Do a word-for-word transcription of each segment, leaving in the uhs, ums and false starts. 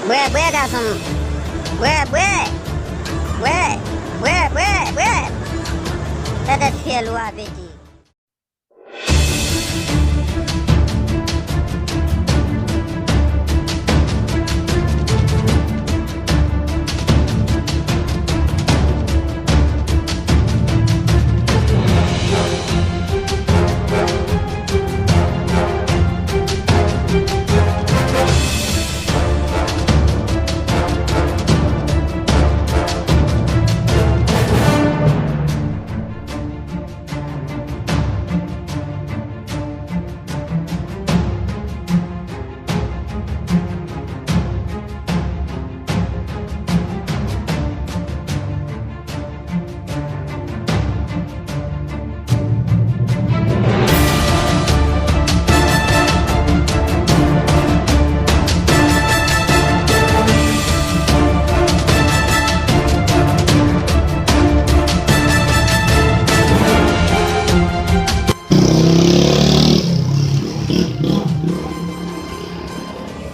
Bwè, bwè, gason m. Bwè, bwè. Bwè, bwè, bwè, bwè. Sa tèt fyèl ou a pete.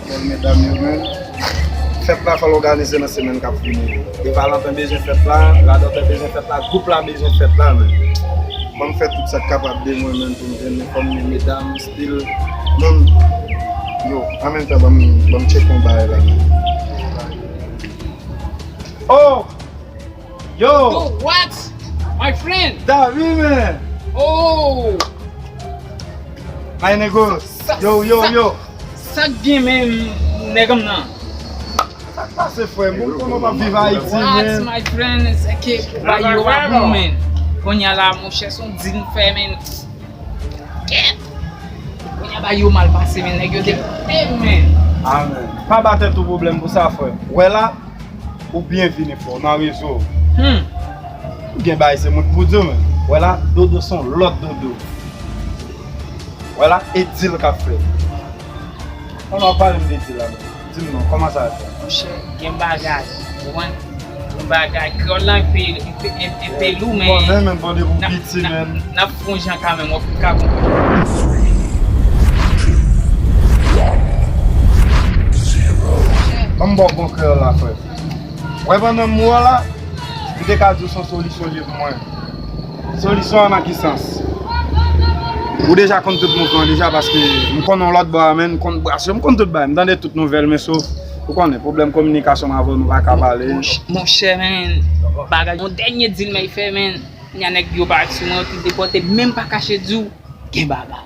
Bèl medam yo, men. Fèt la fò l òganize nan semèn k ap vini. E Valentin bezwen fèt la, Radòtè bezwen fèt la, gwoup la bezwen fèt la, men. Ban m fè tout sa k kapab de mwen, men, pou m jwenn enfòme medam, still, moun. Yo, an menm tan, ban m, ban m tcheke yon bagay la, men. Oh! Yo! Yo, what? My friend! David, man! Oh! My nigga! Sa, yo, yo, sa, yo! Sa k gen menm, nèg m nan? Sa k pase, frè m? Ou konnen w p ap viv Ayiti, man. What, my friend? Se ke bagay yo pa bon, man. Kounye a la, monchè, se yon dil m fè, man. Kèt! Kounye a bagay yo mal pase, men nèg yo te pè, men. Amen. Pa ba tèt ou pwoblèm pou sa, frè. Wè la, ou byenvini, frè, nan rezo. Hmm. Ou gen bagay se mwen ki pou di w, men. Wè la, Dodo se yon lòt Dodo. Wè la, e dil k ap fèt. Kòman w pale m de dil la, men? Di m non, kòman sa fè? Monchè, gen bagay, ou konprann? Gen bagay, kreyòl la enpe, enpe, enpe, enpe lou, men konnen, men, bòde pou piti, men. N ap fè yon jan kanmenm, w ap ka konprann. Ban m ba w bon kreyòl la, frè. Wè pandan m wè w la, m te ka di w se yon solisyon li ye pou mwen. Solisyon an nan ki sans? Ou deja konn tout mouvman deja, paske m konn yon lòt bò a, men, m konn bras yo, m konn tout bagay, m tande tout nouvèl, men sof, ou konnen, pwoblèm kominikasyon m avè w, nou pa ka pale. Monch-, monchè, men, bagay, yon dènye dil men fè, men, nya nèg yo parèt sou mwen, yo te depòte, men m pa kache di w, gen bagay.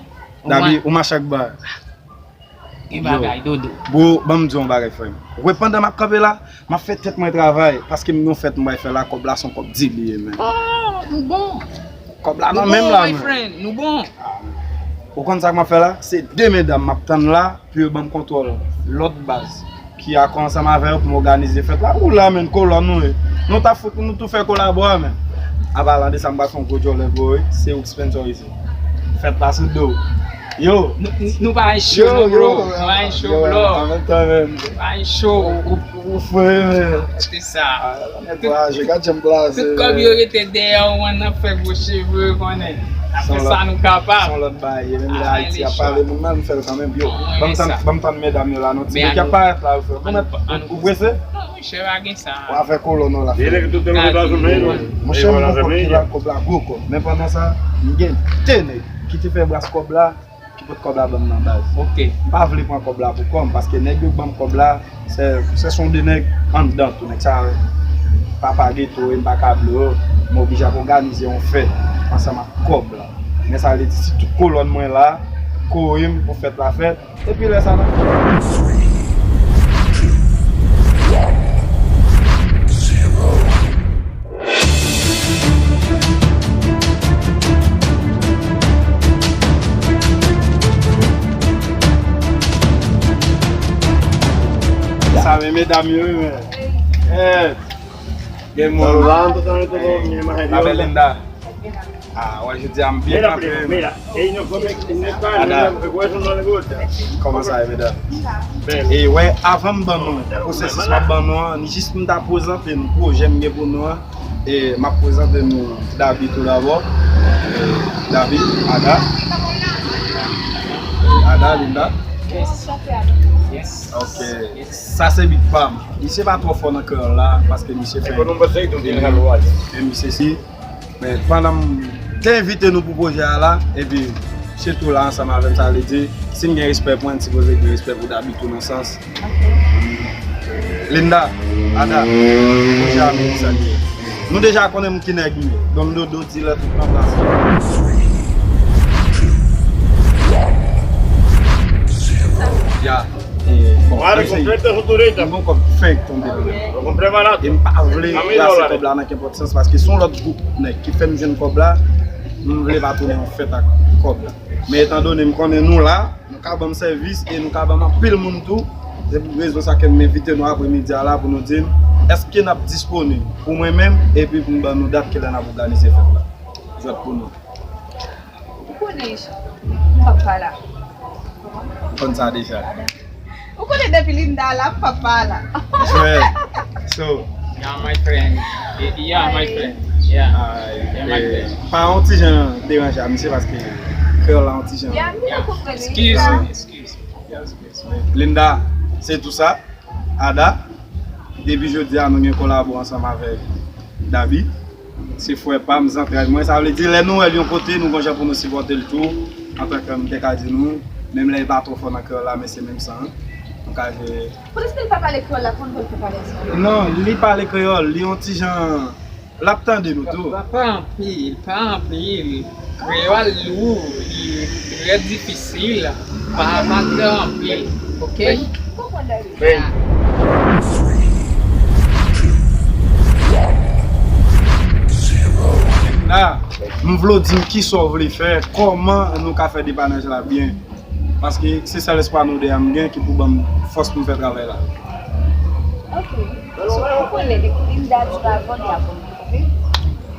Dabi, ou mache ak bagay. Gen bagay, Dodo. Bro, ban m di w yon bagay, frè m. Wè, pandan m ap kanpe la, m ap fè tèt mwen travay, paske m gen yon fèt m pral fè la, kòb la se yon kòb di li ye, men. Oh, nou bon. Kòb la nan men m la, men. Nou bon, my friend, nou bon. Ou konn sa k m ap fè la? Se de medam m ap tann la, pou yo ban m kontwòl lòt baz ki akò ansanm avè yo pou m òganize fèt la. Ou la, men, kolòn ou ye. Nou t ap fout, nou tou fè kolabo a, men. Apa la de sa, m pral fè yon gwo djòlè, bro, wi. Se ou k sponsorize. Fèt la sou do w. Yo. Nou, nou, nou pa gen cho, yo, non, bro. Nou pa gen cho, bro. An menm tan, men. Pa gen cho. Ou, ou, ou fre, men. Se sa. Tout, tout kòb yo rete dèyè w, n ap fè gwo cheve, konnen. N ap fè sa nou kapab. Se yon lòt bagay. Menm lè Ayiti ap pale moun nan, nou fè l kanmenm. Yo, ban m tann, ban m tann medam yo la, non. Ti nèg k ap parèt la, yo fè. Ou prese? Non, monchè, pa gen sa. W a fè kolòn w la, frè. Monchè, m gon kòb ki la, kòb la gwo kòb. Men pandan sa, m gen de nèg ki te fè bras kòb la, ki pot kòb la ban m nan baz. Ok. M pa vle pran kòb la pou kò m, paske nèg yo k ban m kòb la, se, se son de nèg anndan tou, nèg sa papa geto, e m pa ka bliye yo, m oblije ap òganize yon fèt ansanm ak kòb la. Men sa vle di, si tout kolòn mwen la, kore m pou fèt la fèt, epi lè sa n ap fè. Sa men medam yo, wi, men. Eh, gen moun. La belle Linda. Ah, wè, jodi a m byen kanpe. Ada. Kòman sa ye, medam? E wè, avan m ban nou pwosesis m ap ban nou an, jis m ta prezante nou pwojè m gen pou nou an. E m ap prezante nou Dabi tou dabò. E Dabi, Ada. E Ada, Linda. Yes. Ok. Sa se bit pa m. Misye pa twò fò nan kreyòl la, paske misye fè. E misye si. Men pandan m te envite nou pou pwojè a la, epi misye tou la ansanm avè m, sa vle di, si m gen respè pou mwen, m sipoze gen respè pou Dabi tou nan sans. Linda, Ada, pwojè a menm sa li ye. Nou deja konnen m ki nèg m ye. Don Dodo, dilè tout nan plas. Ya. E, bon, mwen se, mwen gon kòb fenk tonbe nan men m. E m pa vle plase kòb la nan kenpòt sans, paske se yon lòt gwoup nèg ki fè m jwenn kòb la, m vle pa tounen yon fèt ak kòb la. Men etan done m konnen nou la, nou ka ban m sèvis e nou ka ban m anpil moun tou. Se pou rezon sa ke m envite nou apremidi a la pou nou di m èske n ap disponib pou mwen menm epi pou m ban nou dat kilè n ap òganize fèt la. Jwèt pou nou. Ou konnen, m p ap pa la. Ou konn sa deja. Ou konnen depi Linda la, m p ap pa la. Jwèt. So. Yeah, my friend. Yeah, my friend. Yeah. Ah, yeah, my friend. Pa yon ti jan deranje a misye paske kreyòl la yon ti jan. Yeah, m konprann. Excuse me, excuse me. Linda, se tou sa. Ada, depi jodi a, nou gen kolabo ansanm avèk Dabi. Se frè pa m, zantray mwen. Sa vle di, lè nou wè l yon kote, nou gon jan pou nou sipòte l tou. Antanke m te ka di nou, menm lè l pa twò fò nan kreyòl la, men se menm san an. Nou ka jwe. Poutèt li pa pale kreyòl la, kòman pou l fè pale ansanm? Non, li pale kreyòl, li yon ti jan. L ap tande nou tou. Pa, pa anpil, pa anpil. Kreyòl ou, li trè difisil. Pa, pa trè anpil. Ok? Linda, m vle w di m kisa w vle fè, kòman nou ka fè depanaj la byen. Paske se sèl espwa nou de a m gen ki pou ban m fòs pou m fè travay la. Ok. So, ou konnen depi Linda di m avan, li avan, ok?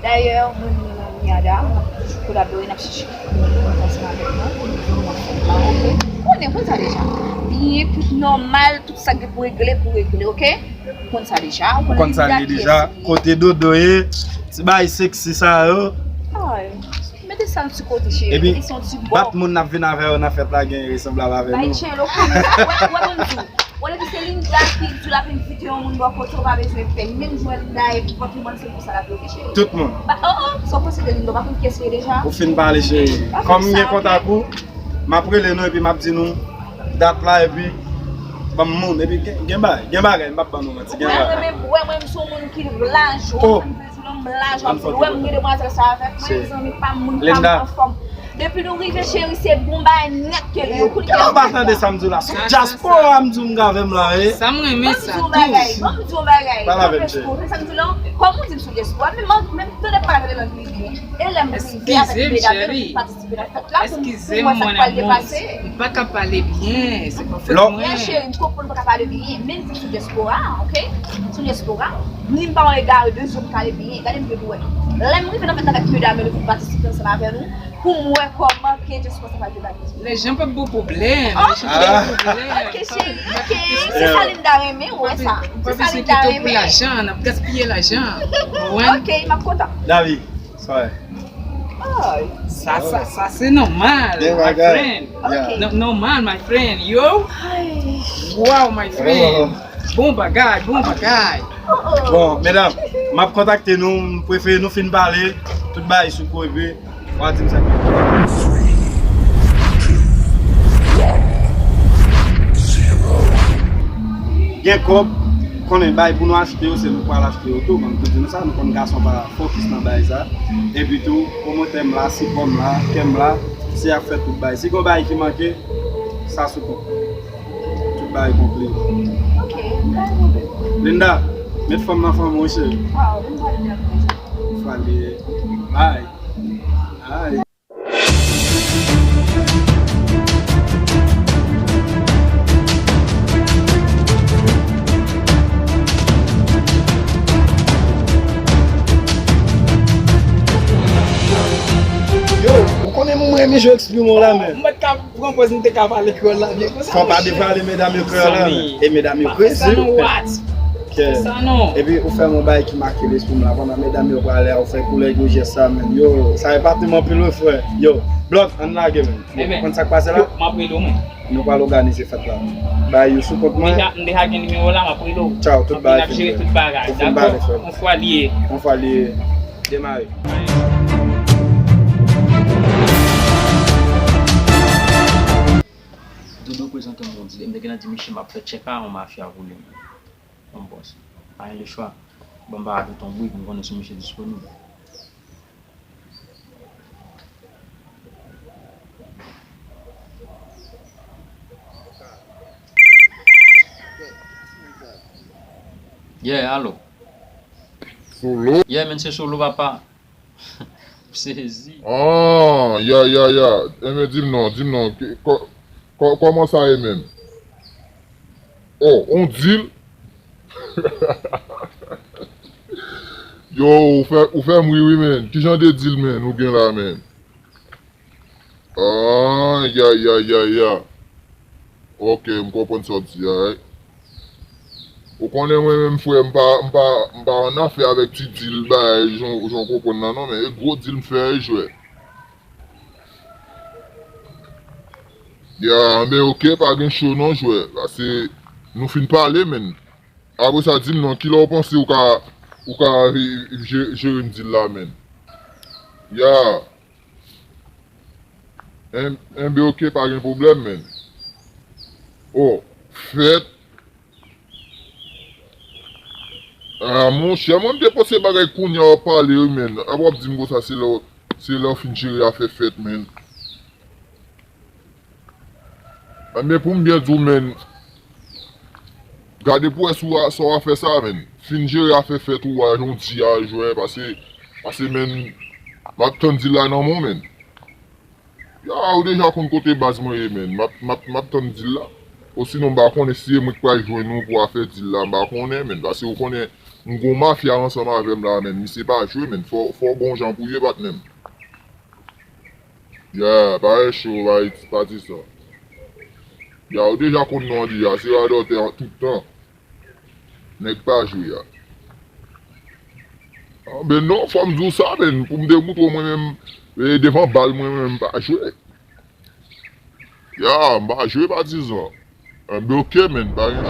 Dayè, mwen menm Ada, n ap toujou kolabore, n ap chèche moun ansanm avèk mwen, pou nou fè travay, ok? Ou konnen, ou konn sa deja. Byen, tout nòmal, tout sa k gen pou regle, pou regle, ok? Ou konn sa deja, ou konn sa deja. Kote Dodo ye, ti bagay seksi sa yo. Ay, mete sa yon ti kote, cheri. Epi, mete sa yon ti bò. Bat moun n ap vin avè yo nan fèt la gen resanblab avè nou. Bay tchèl, ou konnen, wè, wè, ban m di w. Wè depi se Linda ki di l ap envite yon moun bò kote w, pa bezwen pè. Menm jan Linda e pou konplimans se pou sa l ap bloke, cheri. Tout moun. Ba, oh, oh, sa w panse de Linda, w pa konn kiyès li ye deja? Ou fin pale, cheri. Kòm m gen kontak ou, m ap rele nou epi m ap di nou dat la epi ban m moun. Epi gen, gen bagay, gen bagay, m p ap ban nou manti, gen bagay. Wè, mwen, mwen, mwen, m se yon moun ki laj, oh, m vle di w non, m laj anpil. Ou wè m gen demwazèl sa avèk mwen, mezanmi, pa moun, pa moun anfòm. Depi nou rive, cheri, se bon bagay nèt ke li ye. Ou konnen kè w pa tande sa m di w la. Sou dyaspora m di w m gave m la, wi. Sa m renmen sa tou. Ban m di w yon bagay, ban m di w yon bagay. Pale avè m, cheri. Sa m di w la, kòm ou di m sou dyaspora, men m, men m tande pale de lang li byen. E lè m rive avèk medam yo, nou vin patisipe nan fèt la pou, pou m wè sa k pral gen pase. M pa ka pale byen, se pa fòt mwen. Byen, cheri, m konprann ou pa ka pale byen, men m di sou dyaspora, ok? Sou dyaspora, ni m pa yon egare de zye pou m pale byen. Gade m byen pou wè. Lè m rive nan fèt la avèk medam yo, nou vin patisipe ansanm avè nou. Pou m wè kòman ke dyaspora sa pral debake. Les gens pa bon pwoblèm. Oh, les gens pa bon pwoblèm. Ok, cheri, ok. Se sa Linda renmen, ou wè sa. Se sa Linda renmen. Pou lajan, n ap gaspiye lajan. Ou wè? Ok, m ap kontan. Davi, sa wè. Sa, sa, sa se nòmal, my friend. Ok. Nò-, nòmal, my friend. Yo. Wow, my friend. Bon bagay, bon bagay. Bon, medam, m ap kontakte nou, m prefere nou fin pale, tout bagay sou kou epi w a di m sa k gen. Gen kòb, konnen bagay pou nou achte yo, se nou k pral achte yo tou, ban m tou di nou sa, nou konn gason pa fokis nan bagay sa. Epi tou, pwomotè m la, sipò m la, kè m la, se y ap fè tout bagay. Si gon bagay ki manke, sa sou kont. Tout bagay konple. Ok, pa gen pwoblèm. Linda, met fanm nan fanm ou, cheri. Ah, ou vin pale de amour. Fwa li ye. Bye. Bye. Yo, ou konnen mwen renmen jan w eksprime w la, men. Pran pòz m te ka pale kreyòl la byen konsa. Fò pa devale medam yo kreyòl la, men. E medam yo kreyòl. Se sa non. Epi ou fè m yon bagay ki make lespri m la. Pandan medam yo prale a, ou fè koulè gwo jès sa, menn. Yo, sa epateman pil wi, frè. Yo, Blòk, ann lage, menn. Ou konn sa k pase la? M ap rele w, mwen. Nou pral òganize fèt la. Bay yo sou kont mwen. M deja, m deja gen nimewo w la, m ap rele w. Tchaw, tout bagay fin fèt. N ap jere tout bagay. Ou fin pale, frè. Dakò? Yon fwa li ye. Yon fwa li ye. Demare. Dodo prezante m yon dil. M te gentan di misye m ap fè tchèk a yon mafya pou li. Yon bòs. Pa gen lechwa. Ban m pa ajoute yon bri pou m konnen si misye disponib. Yeah, alo. Solo? Yeah, menn, se Solo, papa. M sezi. Ah, ya, ya, ya. Enben, di m non, di m non. Ki- kò- kò- Kòman sa ye menm? Oh, on dil? Yo, ou fè, ou fè m ri wi, menn. Ki jan de dil, menn, ou gen la, menn? Ah, ya, ya, ya, ya. Ok, m konprann sa w di a, right? Ou konnen mwen menm, frè, m pa, m pa, m pa annafè avèk ti dil, bagay, jan, jan w konprann la, non, men e gwo dil m fè, e jwè. Ya, men ok, pa gen cho non, jwè. Pase nou fin pale, menn. Apre sa, di m non, kilè w panse ou ka, ou ka, e, e, je- jere m dil la, menn? Ya. En- enben, ok, pa gen pwoblèm, menn. Oh, fèt. Ah, monchè, mwen, m te panse bagay kounye a w ap pale, wi, menn. Apre w ap di m konsa, se lè w- se lè w fin jere afè fèt, menn. Men pou m byen di w, menn, gade pou wè si w a- sa w a fè sa, menn. Fin jere afè fèt ou a, jan w di a, jwè, pase, pase, menn, m ap tann dil la nan men w, menn. Ya, ou deja konn kote baz mwen ye, menn. M ap, m ap, m ap tann dil la. Osinon, m pa konnen si se mwen k pral jwenn ou pou afè dil la, m pa konnen, menn. Pase ou konnen, m gon mafya ansanm avè m la, menn. Misye pa jwe, menn. Fò, fò w gon jan pou w ye, patnè m. Ya, pa fè cho, pa, pa di sa. Ya, ou deja konn non an deja, se radòtè an tout tan. Nèg pa jwe a. Ah, ben non, fò m di w sa, menn, pou m te moutre w mwen menm, e, devan bal mwen menm, m pa jwe. Ya, m pa jwe patizan. Enben, ok, menn, pa gen.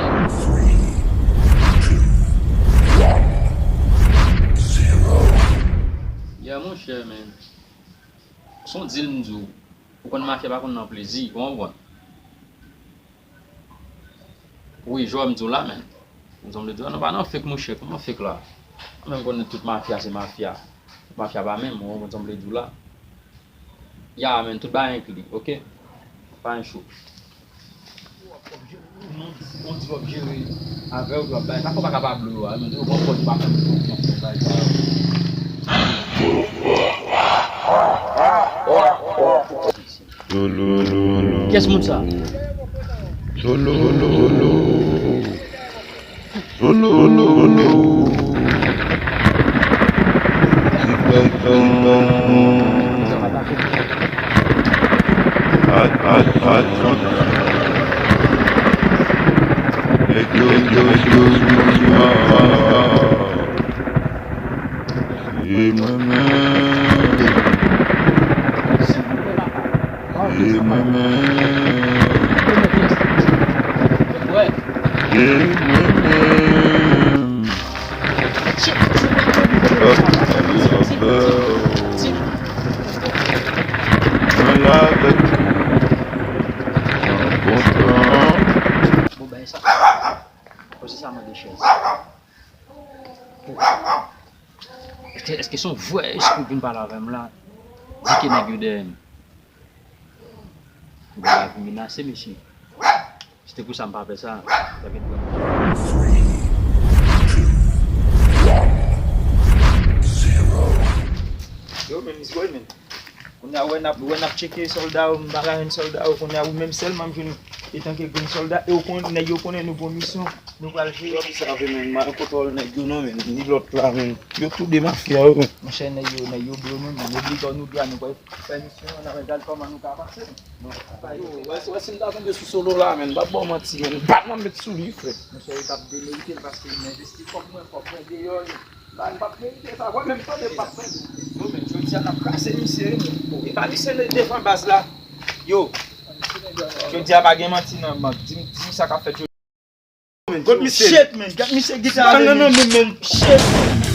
Yeah, monchè, menn. Se yon dil m di w. Ou konn mafya pa konn nan plezi, ou konprann? Wi, jwè m di w la, menn. Ou konprann sa m vle di w la? Nou pa nan fake, monchè. Kòman fake la? Ou menm konnen tout mafya se mafya. Tout mafya pa menm, ou konprann sa m vle di w la? Ya, menn, tout bagay enkli, ok? Pa gen cho. Yon ti w ap jere avè w, w ap bay. Sa fè w pa ka pa blo yo a, menn. Ou pran kòd, ou pa konn pou w pran kòd, bay sa yo. Kiyès moun sa? E mwen menm. E mwen menm. E mwen menm. Mwen la avèk ou. Mwen kontan. Bon, bay sa. Konsi sa mande chèz. Èske, èske se yon vrè espri ki vin pale avè m la? Di ke nèg yo dèyè m. Bon, lavi menase, mesye. Si te pou sa, m pa fè sa. Sa vin vrèman. Yo, men, Miss Boy, men. Kounye a, wè n ap, wè n ap tcheke sòlda yo, m pa ka jwenn sòlda yo. Kounye a, ou menm sèlman m jwenn. Etanke grenn sòlda, e w konnen, nèg yo konnen nou gon misyon, nou pral jere. Yo obsève, men, m pa nan kontwòl nèg yo non, men, ni lòt la, men. Yo tou de mafya, yo. Monchè, nèg yo, nèg yo blo nou, men, yo bliye nou dwa, nou pral fè misyon an, n ap gade kòman nou ka pase. Yo, wè, wè, si m ta tonbe sou Solo la, men, m p ap ba w manti, men, m pa nan met sou li, frè. Monchè, yo t ap demerite l paske m envesti kòb mwen, kòb mwen deyò, yo. Ba, m p ap merite sa, vre, men m tande m p ap merite. Yo, men, jodi a n ap kraze misye, wi, men. E pa misye devan baz la. Yo, jodi a pa gen manti nan, man. Di m, di m sa k ap fèt jodi. Men, kot misye? Shit, men, gad misye gita avè men. Nan, nan, men, men, shit.